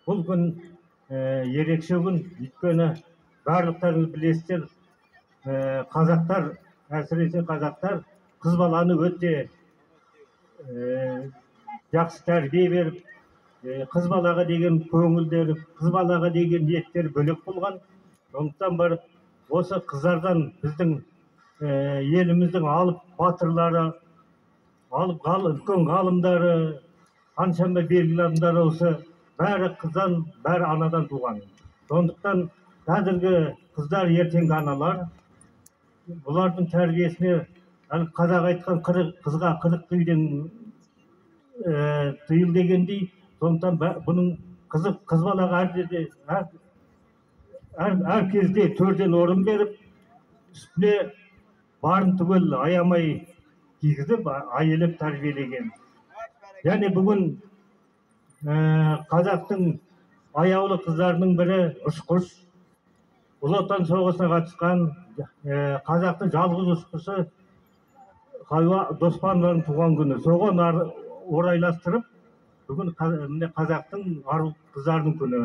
Бұл күн ерекше күн, өйткені барлықтарыңыз білесіздер, қазақтар, әсіресе қазақтар қыз баланы өте жақсы тәрбие беріп, қыз балаға деген көңілдері, қыз балаға деген ниеттері бөлек болған. Сондықтан барып осы қыздардан біздің еліміздің алып батырлары, алып үлкен ғалымдары, қаншама белгілі адамдар, осы бәрі қыздан, бәрі анадан туған. Сондықтан қазіргі қыздар ертеңгі аналар, бұлардың тәрбиесіне әлгі қазақ айтқан 40 қызға 40 үйден тыйыл дегендей, сондықтан бұның қызы, қыз балаға әр жерде, әр кезде төрден орын беріп, үстіне барын түгел аямай кигізіп, аялап тәрбиелеген. Және бүгін қазақтың аяулы қыздарының бірі ұшқыш, Ұлы Отан соғысына қатысқан, қазақтың жалғыз ұшқышы Хайуа Доспанованың туған күні. Соған орайластырып, бүгін міне қазақтың ару қыздарының күні.